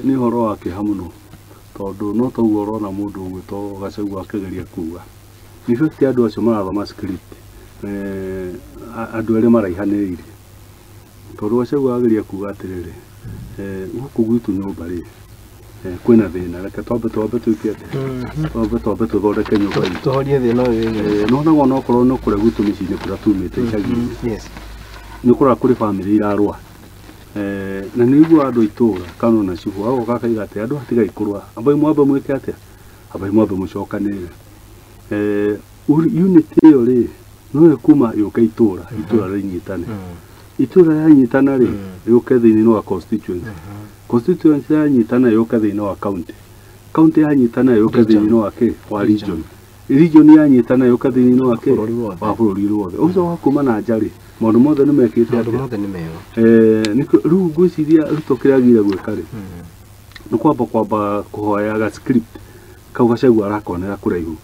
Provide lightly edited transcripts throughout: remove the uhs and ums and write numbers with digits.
Nĩ ũhoro wa kĩeha mũno tondũ no toguo ũrona mũndũ ũgwĩtwo Gachagua akĩgeria kuga. In fact andũ acio marathoma script, andũ erĩ maraihanĩrĩirie, tondũ Gachagua ageria kuga atĩrĩrĩ, gũkũ gwitũ nyũmba rĩ, kwĩna thĩna, reke twambe twĩke atĩa, twambe tũthondeke nyũmba itũ, tũhorie thĩna ũyũ wĩ nyũmba. Nĩwonaga onokorwo nĩ kũrĩa gwitũ mĩciĩ-inĩ kũrĩa tumĩte icagi-inĩ, nĩ ũkoraga kũrĩ bamĩrĩ irarũa, na nĩ ũiguaga andũ a itũra kana ona cibũ agoka akaiga atĩ andũ aya tigai kũrũa, ambai mwambe mwĩke atĩa, ambai mwambe mũcokanĩrĩre. Unity ĩyo rĩ no ĩkuma yũke itũra, itũra rĩnyitane, itũra rĩanyitana rĩ rĩũke thĩinĩ wa constituency, constituency yanyitana yũke thĩinĩ wa county, county yanyitana yũke thĩinĩ wa kĩ, wa region, region yanyitana yũke thĩinĩ wa kĩ, Bũrũri wothe. Wa bũrũri wothe. Ũcio wa kuma na nja rĩ, maũndũ mothe nĩ mekĩte maũndũ atĩa? Mothe nĩ mega. Rĩu ngwĩciria Ruto kĩrĩa agire gwĩka rĩ, nĩ kwamba kũhoya ga script kau Gachagua arakonera kũraihu,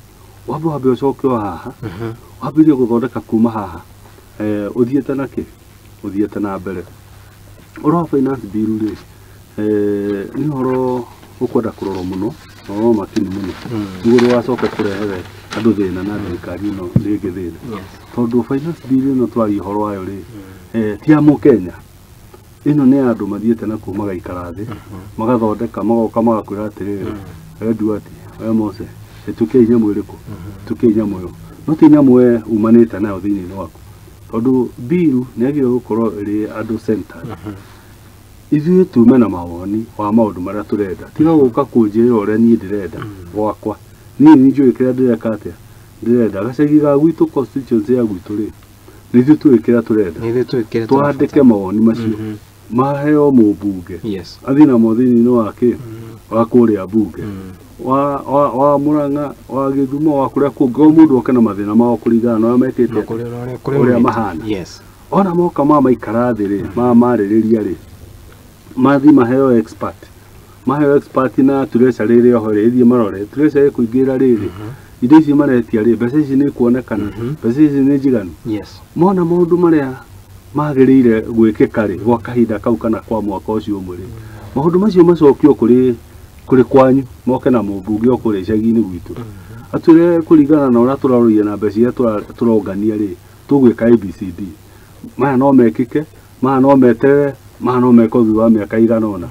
wambe ũcoke o haha, wambĩrĩrie gũthondeka kuma haha, ũthiĩte na kĩ, ũthiĩte na mbere. Ũhoro wa finance bill rĩ, nĩ ũhoro ũkwenda kũrorwo mũno na ũrorwo makini mũno nĩguo ndũgacoke kũrehere andũ thĩna na thirikari ĩno rĩngĩ thĩna, tondũ finance bill ĩno twaria ũhoro wayo rĩ, ti ya mũkenya, ĩno nĩ ya andũ mathiĩte na kũu magaikara thĩ magathondeka, magoka magakwĩra atĩrĩrĩ, we Duarte, we Mose, ĩtũkei nyamũ ĩrĩkũ, ĩtũkei nyamũ ĩyo, no ti nyamũ we umanĩte nayo thĩinĩ waku, tondũ bill nĩ yagĩrĩirwo gũkorwo ĩrĩ andũ centered. Ithuĩ tume na mawoni wa maũndũ marĩa tũrenda, tiga gũka kũnjĩra ũrĩa niĩ ndĩrenda gwakwa. Niĩ nĩ njũĩ kĩrĩa ndĩreka atĩa, ndĩrenda gacagi ga gwitũ, constituency ya gwitũ rĩ, nĩ ithuĩ tũĩ kĩrĩa tũrenda. Nĩ ithuĩ tũĩ kĩrĩa. Twandĩke mawoni macio maheo mũmbunge, athiĩ namo thĩinĩ wa kĩ, wa kũrĩa mbunge, wa Murang'a, wa Gĩthumo, wa kũrĩa kũngĩ, o mũndũ oke na mathĩna mao kũringana na ũrĩa mekĩte kũrĩa ũrĩa mahana. Ona moka mamaikara thĩ rĩ, mamarĩrĩria rĩ, mathiĩ maheo expert, maheo expert na treasury ĩrĩ oho rĩ, ĩthiĩ marore treasury ĩkũingĩra rĩrĩ, indo ici maretia rĩ, mbeca ici nĩ ikuonekana, mbeca ici nĩ njiganu. Mona maũndũ marĩa magĩrĩire gwĩkĩka rĩ, gwa kahinda kau kana kwa mwaka ũcio ũmwe rĩ, maũndũ macio macokio kũrĩ kwanyu, moke na mũmbunge o kũrĩa icagi-inĩ gwitũ, atwĩre kũringana na ũrĩa tũraroria na mbeca iria tũrongania rĩ, tũgwĩka ABCD, maya no mekĩke, maya no meterere, maya no mekwo thutha wa mĩaka ĩigana ũna.